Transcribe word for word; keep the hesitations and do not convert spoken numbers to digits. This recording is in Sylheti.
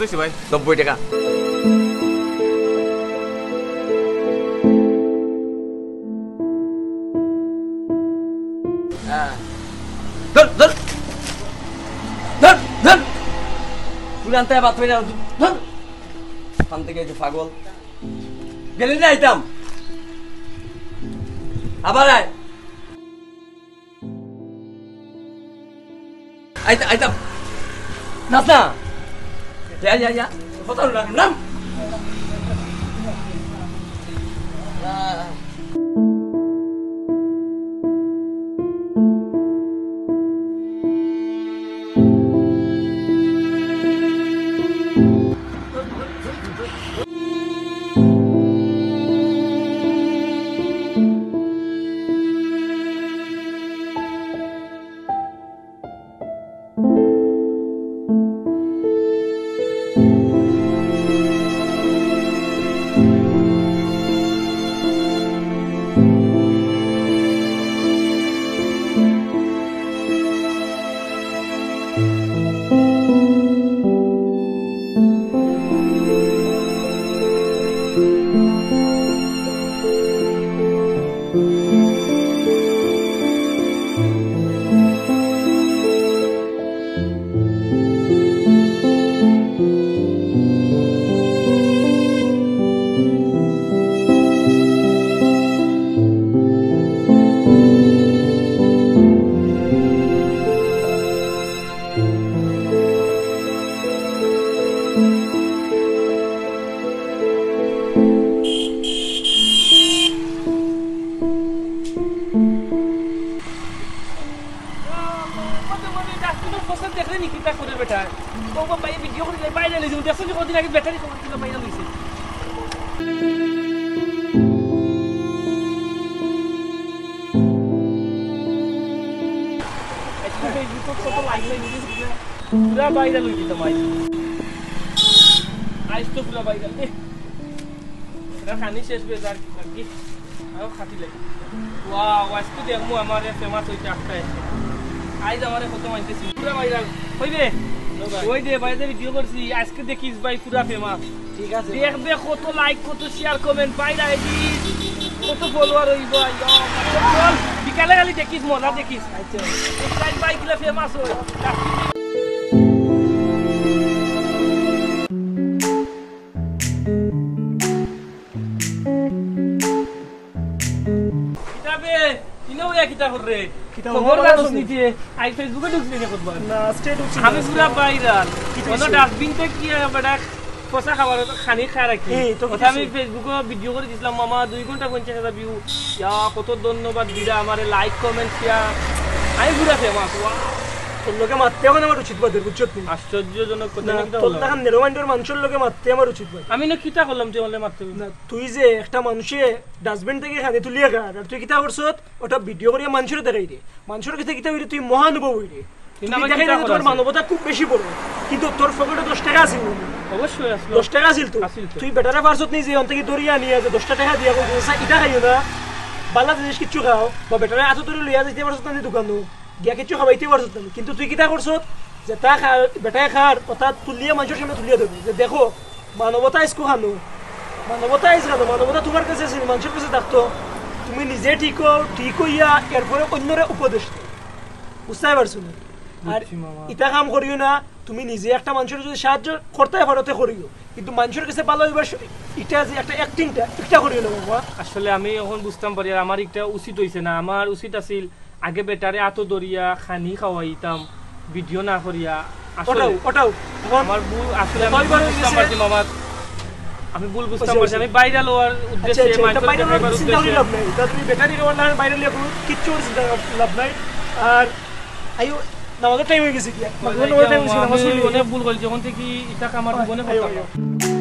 দিছি ভাই, নব্বই টাকা। হ্যাঁ। ধর, ধর। ধর, ধর। তুই আনতে বাদ হয়ে না, ধর। ওখান থেকে এই যে পাগল। গেলি না আইতাম। আবার আয়। আইতা, আইতা। নাচ না। ইয়া, ইয়া, ইয়া। কথা হলো না। নাম। দেখলে নি কিতা করে বেটা? ও বাবা, এই ভিডিও করে বাইরে নিয়ে যাবো। দেখছো নি কদিন আগে ব্যাটারি কমার কিলো বাইরে লইছে? আজকে Facebook-ত কত লাইক লাইক দিছে, পুরা ভাইরাল হয়ে যেত ভাই। আজ তো পুরা ভাইরাল। এ, এটা খানি শেষ হয়ে যার কি? আরো খাটি লাগে। ওয়াও, আজকে দেখমু আমারে ফেমাস হইতে আটটা এসে। আইজ আমারে কত মানতেছি। পুরা ভাইরাল। কইবে? ওই দে, বাইরে ভিডিও করছি। আজকে দেখিস ভাই, পুরা ফেমাস। ঠিক আছে। দেখ, দেখ, কত লাইক, কত শেয়ার, কমেন্ট, ভাইরাল, কত ফলোয়ার হইব। আইয়ো, বিকালে খালি দেখিস, মজা দেখিস। আচ্ছা। এক লাইক ভাই, কিলা ফেমাস হয়। কিতাবে, ইনো ভাইয়া কিতা কররে? কিতা খবর খবর জানোস আছে? নিতে, আই Facebook-এ ঢুকলি না কতবার? না, আজকে ঢুকছি না, আমি আজকে। পুরা ভাইরাল। কিতা কোনো হইছে? ডাস্টবিন তো কি আর বেটা পচা খাবার তো খানি খায় রাখি। এই তো কথা কিতা আমি হইছে? Facebook-এ ভিডিও করে দিছিলাম, মামা, দুই ঘন্টা পঞ্চাশ হাজার ভিউ। ইয়া, কত ধন্যবাদ দিরা আমারে, লাইক, কমেন্ট, শেয়ার। আমি পুরা ফেমাস, ওয়া। তোর লগে মাততে এখন আমার উচিত বাদে, বুঝছত নি? আশ্চর্যজনক কথা, না, আমি কিতা তোর করলাম? লাখান নেরো মাইন্ডর মানুষের লগে মাততে আমার উচিত বাদে। আমি না কিতা করলাম যে বলে মাততে হবে? না, তুই যে একটা মানুষে ডাস্টবিন থেকে খানি তুলিয়া খার, আর তুই কিতা করছত? ওটা ভিডিও করিয়া মানুষরে দেখাই দে। মানুষর কাছে কিতা হইরে, তুই মহানুভব হইরে। কিন্তু তুই আমার দেখাই কিতা না যে করা তোর আছে? মানবতা খুব বেশি বড়, কিন্তু তোর পকেটে দশ টাকা আছিল না? অবশ্যই আসলো। দশ টাকা আছিল তো? আছিল তো। তুই বেটারে পারছত নি যে অন থেকে ধরিয়া আনিয়া যে দশটা টাকা দিয়া কইছে, "স্যার, ইটা খাইও না, বালা জিনিস কিচ্ছু খাও", বা বেটারে আতো ধরে লইয়া যাইতে পারছত না নি দোকানো, গিয়া কিচ্ছু খাবাইতে পারছত না নি। কিন্তু তুই কিতা করছত? যেটা খা-, বেটায় খার, ওটা তুলিয়া মানুষর সামনে তুলিয়া ধরবি যে, "দেখো, মানবতা আইজ কুখানো, মানবতা আইজ খানো, মানবতা তোমার কাছে আছে নি, মানুষর কাছে থাকতো। তুমি নিজে ঠিক হও, ঠিক হইয়া এরপরে অন্যরে উপদেশ দেও।" বুঝতে পারছো না? আর বুঝছি মামা। ইটা কাম করিও না, তুমি নিজে একটা মানুষর যদি সাহায্য করতে পারো, তে করিও, কিন্তু মানুষর কাছে ভালো হইবার স-, ইটা যে একটা অ্যাক্টিংটা, ইটা করিও না বাবা। আসলে আমি এখন বুঝতাম পারি, আর আমার একটা উচিত হইছে না, আমার উচিত আছিল আগে বেটারে আতো ধরিয়া খানি খাওয়াইতাম, ভিডিও না করিয়া। আসলে ওটাও, ওটাও। এখন আমার ভুল, আসলে আমি ভুল বুঝতাম পারছি মামা। আমি ভুল বুঝতাম পারছি। আমি ভাইরাল হওয়ার উদ্দেশ্যে আচ্ছা, আচ্ছা, এটা মানুষের ভাইরাল হওয়ার চিন্তা করি লাভ নাই। এটা তুমি বেটারি হওয়ার না, ভাইরাল হওয়ার কিচ্ছু চিন্তা লাভ নাই। আর আইও, নামাজের টাইম হয়ে গেছে কি? মাগরিবের নামাজের টাইম হয়ে গেছে, নামাজ পড়লি। অনেক ভুল করছি, যখন থেকে ইটা আমার জীবনে আইও, করতাম না। আইও।